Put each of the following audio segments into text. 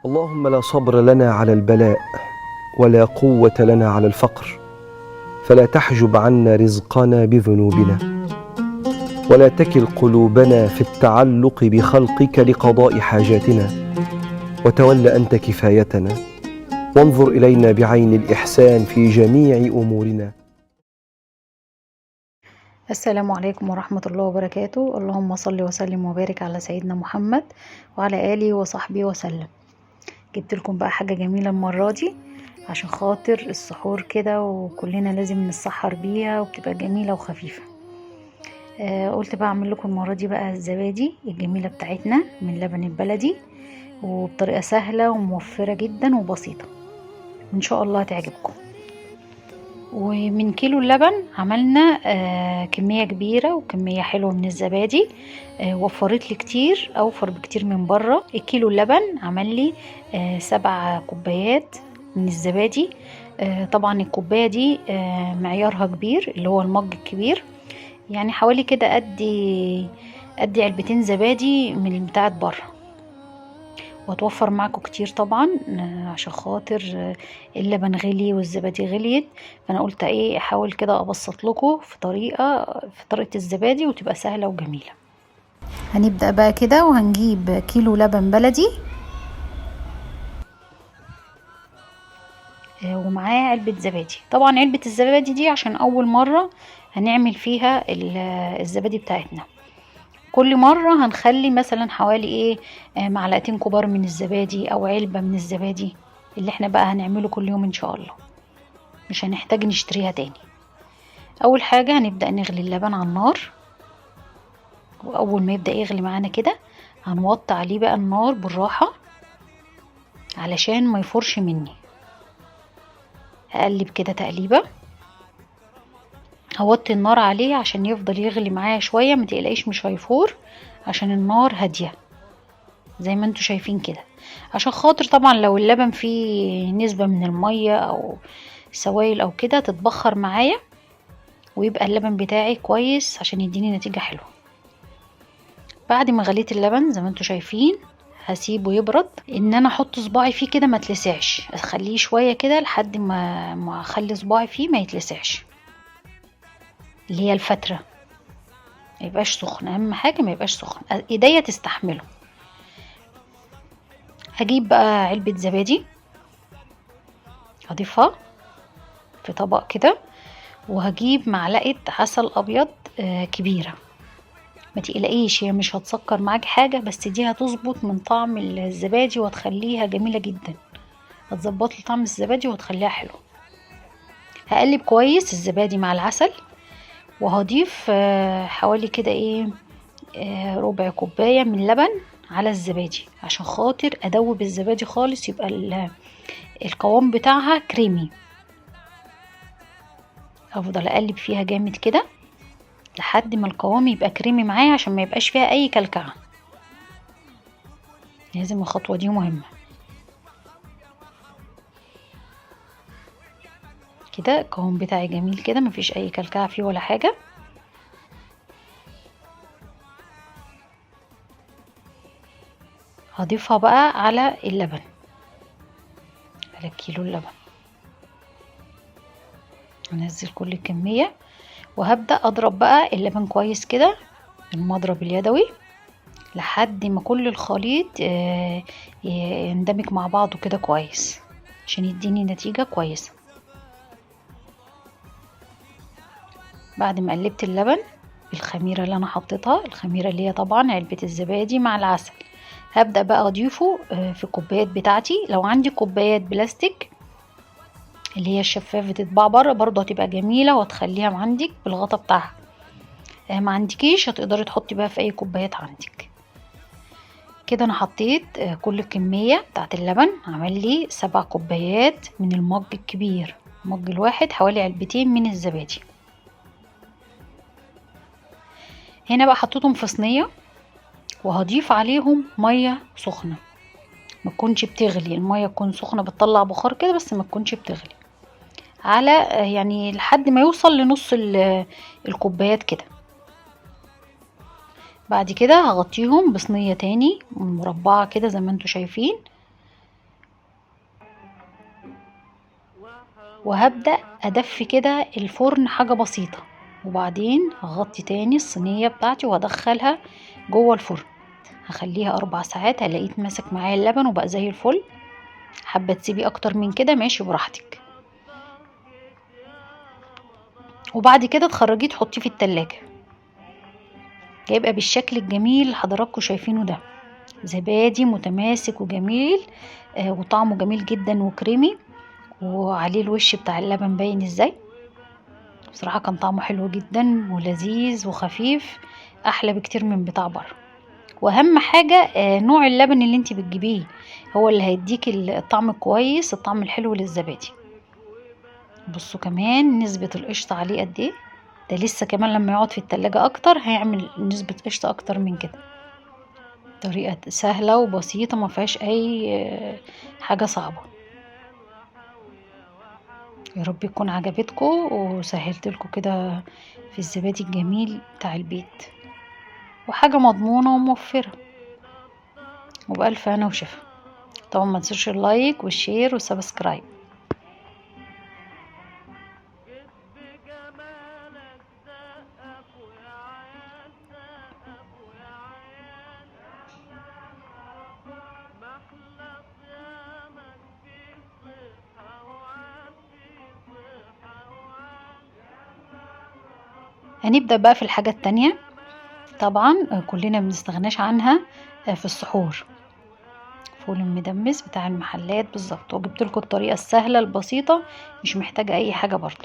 اللهم لا صبر لنا على البلاء ولا قوة لنا على الفقر، فلا تحجب عنا رزقنا بذنوبنا، ولا تكل قلوبنا في التعلق بخلقك لقضاء حاجاتنا، وتول أنت كفايتنا، وانظر إلينا بعين الإحسان في جميع أمورنا. السلام عليكم ورحمة الله وبركاته. اللهم صل وسلم وبارك على سيدنا محمد وعلى آله وصحبه وسلم. جبت لكم بقى حاجة جميلة المرة دي عشان خاطر السحور كده، وكلنا لازم نتسحر بيها وبتبقى جميلة وخفيفة. قلت بقى اعمل لكم المرة دي بقى الزبادي الجميلة بتاعتنا من لبن البلدي، وبطريقة سهلة وموفرة جدا وبسيطة، وان شاء الله هتعجبكم. ومن كيلو اللبن عملنا كمية كبيرة وكمية حلوة من الزبادي، وفرت لي كتير، اوفر بكتير من بره. الكيلو اللبن عمل لي 7 كوبايات من الزبادي. طبعا الكوباية دي معيارها كبير، اللي هو المج الكبير، يعني حوالي كده قد علبتين زبادي من بتاعت بره، وهتوفر معاكم كتير طبعا، عشان خاطر اللبن غلي والزبادي غليت. فانا قلت ايه، احاول كده ابسط لكم في طريقه الزبادي وتبقى سهلة وجميلة. هنبدا بقى كده، وهنجيب كيلو لبن بلدي، ومعاه علبة زبادي. طبعا علبة الزبادي دي عشان اول مرة هنعمل فيها الزبادي بتاعتنا. كل مرة هنخلي مثلا حوالي معلقتين كبار من الزبادي او علبة من الزبادي، اللي احنا بقى هنعمله كل يوم ان شاء الله، مش هنحتاج نشتريها تاني. اول حاجة هنبدأ نغلي اللبن على النار، واول ما يبدأ يغلي معانا كده هنوطي عليه بقى النار بالراحة علشان ما يفورش مني. هقلب كده تقليبة، هوطي النار عليه عشان يفضل يغلي معايا شوية، ما تقلقيش مش هيفور عشان النار هادية زي ما انتوا شايفين كده. عشان خاطر طبعا لو اللبن فيه نسبة من المية او سوائل او كده تتبخر معايا، ويبقى اللبن بتاعي كويس عشان يديني نتيجة حلوة. بعد ما غليت اللبن زي ما انتوا شايفين هسيبه يبرد، ان انا احط صباعي فيه كده ما تلسعش، اخليه شوية كده لحد ما اخلي صباعي فيه ما يتلسعش، اللي هي الفترة ما يبقاش سخن. اهم حاجة ما يبقاش سخن، ايديا تستحمله. هجيب بقى علبة زبادي هضيفها في طبق كده، وهجيب معلقة عسل ابيض كبيرة. ما تقلقيش هي مش هتسكر معاك حاجة، بس دي هتظبط من طعم الزبادي وهتخليها جميلة جدا، هتظبط لي طعم الزبادي وهتخليها حلوة. هقلب كويس الزبادي مع العسل، وهضيف حوالي كده ربع كوباية من لبن على الزبادي عشان خاطر ادوب الزبادي خالص، يبقى القوام بتاعها كريمي. افضل اقلب فيها جامد كده لحد ما القوام يبقى كريمي معايا، عشان ما يبقاش فيها اي كلكعة. لازم الخطوة دي مهمة. كده القوام بتاعي جميل كده، مفيش اي كلكعة فيه ولا حاجة. هضيفها بقى على اللبن، على كيلو اللبن. هنزل كل الكمية، وهبدأ اضرب بقى اللبن كويس كده بالمضرب اليدوي لحد ما كل الخليط يندمج مع بعضه كده كويس عشان يديني نتيجة كويسة. بعد ما قلبت اللبن بالخميرة اللي انا حطيتها، الخميرة اللي هي طبعا علبة الزبادي مع العسل، هبدأ بقى اضيفه في الكوبايات بتاعتي. لو عندي كوبايات بلاستيك اللي هي الشفاف بتتباع بره برضه هتبقى جميلة وهتخليها عندك بالغطا بتاعها. ما عندكيش هتقدري تحطي بقى في اي كوبايات عندك. كده انا حطيت كل الكمية بتاعت اللبن، عمل لي 7 كوبايات من المج الكبير، المج الواحد حوالي علبتين من الزبادي. هنا بقى حطيتهم في صينية، وهضيف عليهم مية سخنة، ما تكونش بتغلي، المية تكون سخنة بتطلع بخار كده بس ما تكونش بتغلي، على يعني لحد ما يوصل لنص الكوبايات كده. بعد كده هغطيهم بصينية تاني مربعة كده زي ما انتوا شايفين، وهبدأ ادفي كده الفرن حاجة بسيطة، وبعدين هغطي تاني الصينية بتاعتي وهدخلها جوه الفرن. هخليها 4 ساعات، هلاقيه اتمسك معايا اللبن وبقى زي الفل. حابة تسيبي اكتر من كده ماشي براحتك. وبعد كده تخرجيه تحطيه في التلاجة، هيبقى بالشكل الجميل اللي حضراتكم شايفينه ده، زبادي متماسك وجميل، وطعمه جميل جدا وكريمي، وعليه الوش بتاع اللبن باين ازاي. بصراحة كان طعمه حلو جدا ولذيذ وخفيف، احلى بكتير من بتاع بره. واهم حاجة نوع اللبن اللي انت بتجيبيه هو اللي هيديك الطعم الكويس، الطعم الحلو للزبادي. بصوا كمان نسبة القشطة عليه قد ايه، ده لسه كمان لما يقعد في التلاجة اكتر هيعمل نسبة قشطة اكتر من كده. طريقة سهلة وبسيطة ما فيهاش اي حاجة صعبة. يا رب يكون عجبتكم وسهلت لكم كده في الزبادي الجميل بتاع البيت، وحاجة مضمونة وموفرة، وبألف هنا وشفا. طبعا ما تنسوش ال like وال share وال subscribe. هنبدأ بقى في الحاجة التانية، طبعا كلنا بنستغناش عنها في السحور، فول المدمس بتاع المحلات بالظبط. وجبت لكم الطريقة السهلة البسيطة، مش محتاجة اي حاجة برضو.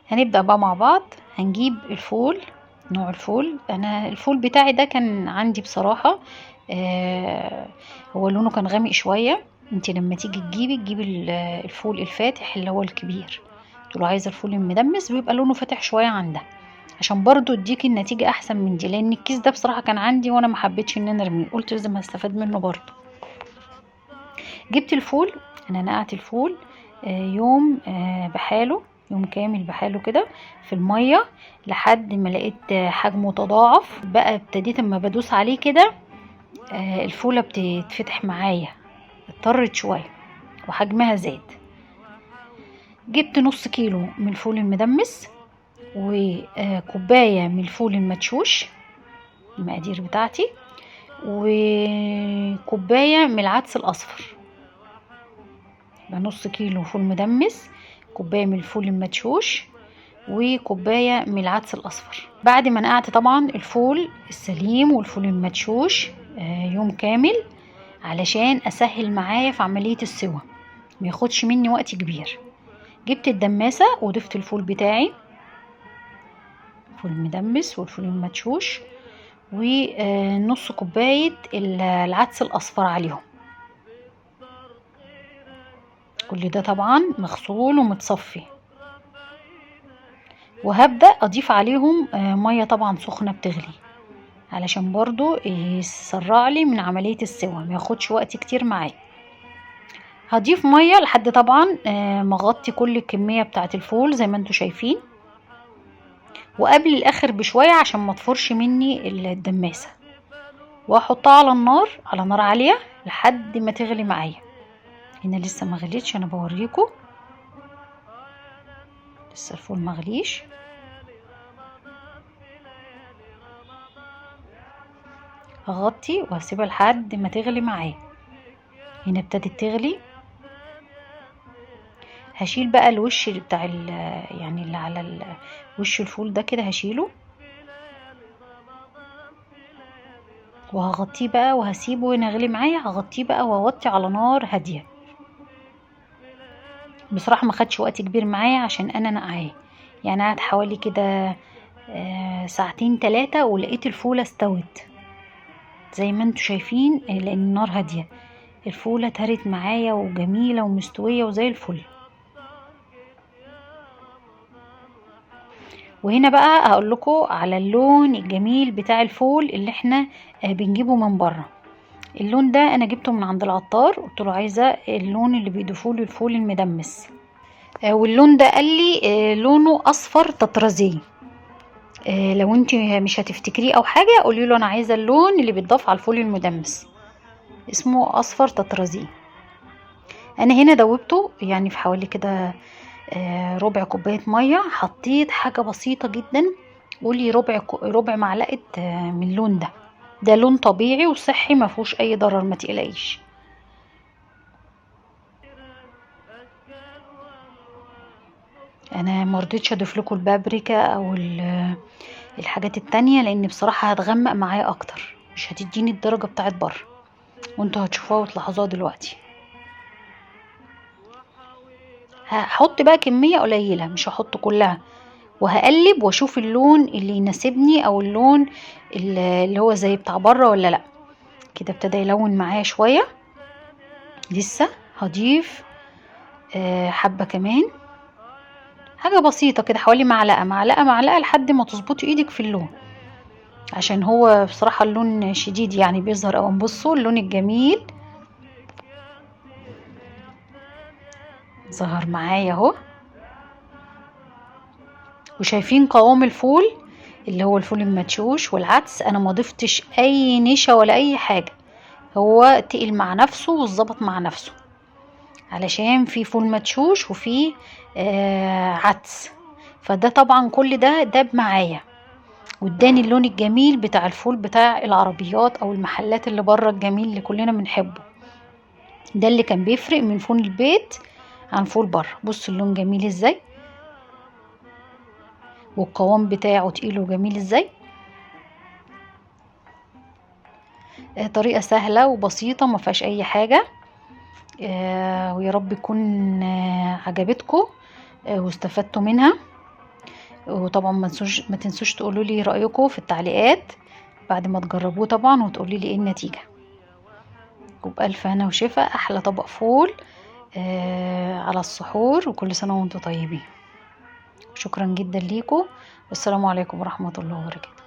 هنبدأ بقى مع بعض. هنجيب الفول، نوع الفول، انا الفول بتاعي ده كان عندي بصراحة هو لونه كان غامق شوية. انت لما تيجي تجيبي الفول الفاتح اللي هو الكبير، تقولوا عايزة الفول المدمس بيبقى لونه فاتح شوية عن ده، عشان برضو تديكي النتيجة احسن من دي، لان الكيس ده بصراحة كان عندي وانا ما حبيتش ان انا ارميه، قلت لازم هستفاد منه برضو. جبت الفول، انا نقعت الفول يوم بحاله، يوم كامل بحاله كده في المية لحد ما لقيت حجمه تضاعف بقى. ابتديت اما بدوس عليه كده الفولة بتتفتح معايا، اضطرت شوية وحجمها زاد. جبت نص كيلو من الفول المدمس وكوباية من الفول المدشوش، المقادير بتاعتي، وكوباية من العدس الأصفر. يبقى نص كيلو فول مدمس، كوباية من الفول المدشوش، وكوباية من العدس الأصفر. بعد ما نقعت طبعا الفول السليم والفول المدشوش يوم كامل علشان أسهل معايا في عملية السوى، ما ياخدش مني وقت كبير. جبت الدماسة وضفت الفول بتاعي، فول مدمس والفول المدشوش، ونص كوباية العدس الأصفر عليهم. كل ده طبعا مغسول ومتصفي. وهبدأ أضيف عليهم مية طبعا سخنة بتغلي، علشان برضو يسرع لي من عملية السوى، ما ياخدش وقت كتير معايا. هضيف مية لحد طبعا ما اغطي كل الكمية بتاعت الفول زي ما انتوا شايفين، وقبل الاخر بشوية عشان ما تفرش مني الدماسة. واحطها على النار، على نار عالية لحد ما تغلي معايا. هنا لسه ما غليتش، انا بوريكم لسه الفول ما غليش. هغطي وهسيبها لحد ما تغلي معايا. هنا ابتدت تغلي. هشيل بقى الوش بتاع يعني اللي على وش الفول ده كده، هشيله وهغطيه بقى وهسيبه هنا يغلي معايا. هغطيه بقى وهوطي على نار هادية. بصراحة ما خدش وقت كبير معايا عشان انا نقعاه، يعني قعد حوالي كده ساعتين 3، ولقيت الفوله استوت زي ما انتوا شايفين، لان النار هادية. الفوله اتهرت معايا وجميلة ومستويه وزي الفل. وهنا بقى هقول لكم على اللون الجميل بتاع الفول اللي احنا بنجيبه من بره. اللون ده انا جبته من عند العطار، قلت له عايزه اللون اللي بيضيفوه للفول المدمس، واللون ده قال لي لونه اصفر تطرزي. لو انت مش هتفتكريه او حاجة قولي له انا عايزه اللون اللي بيتضاف على الفول المدمس، اسمه اصفر تطرزي. انا هنا دوبته يعني في حوالي كده ربع كوباية مية، حطيت حاجة بسيطة جدا، قولي ربع معلقه من اللون ده. ده لون طبيعي وصحي ما فيهوش اي ضرر، ما تقلقيش. انا ما رضيتش اضيف لكم البابريكا او الحاجات التانية، لان بصراحة هتغمق معايا اكتر، مش هتديني الدرجة بتاعت بره، وانتوا هتشوفوها وتلاحظوها دلوقتي. هحط بقى كمية قليلة، مش هحط كلها، وهقلب واشوف اللون اللي يناسبني او اللون اللي هو زي بتاع بره ولا لا. كده ابتدى يلون معايا شوية، لسه هضيف حبة كمان، حاجة بسيطة كده، حوالي معلقة معلقة معلقة لحد ما تظبطي ايدك في اللون، عشان هو بصراحة اللون شديد يعني بيظهر. او بصوا اللون الجميل ظهر معايا اهو. وشايفين قوام الفول اللي هو الفول المدشوش والعدس، انا ما ضفتش اي نشا ولا اي حاجة، هو تقل مع نفسه واتظبط مع نفسه، علشان في فول مدشوش وفي عدس، فده طبعا كل ده داب معايا واداني اللون الجميل بتاع الفول بتاع العربيات او المحلات اللي بره الجميل اللي كلنا بنحبه. ده اللي كان بيفرق من فول البيت عن فول بره. بصوا اللون جميل ازاي، والقوام بتاعه تقيل وجميل ازاي. طريقة سهلة وبسيطة ما فيهاش اي حاجة، ويا رب يكون عجبتكم واستفدتوا منها. وطبعا ما تنسوش تقولوا لي رأيكم في التعليقات بعد ما تجربوه طبعا، وتقولوا لي ايه النتيجة. وبألف هنا وشفا، احلى طبق فول على السحور، وكل سنة وانتم طيبين. شكرا جدا ليكم، والسلام عليكم ورحمة الله وبركاته.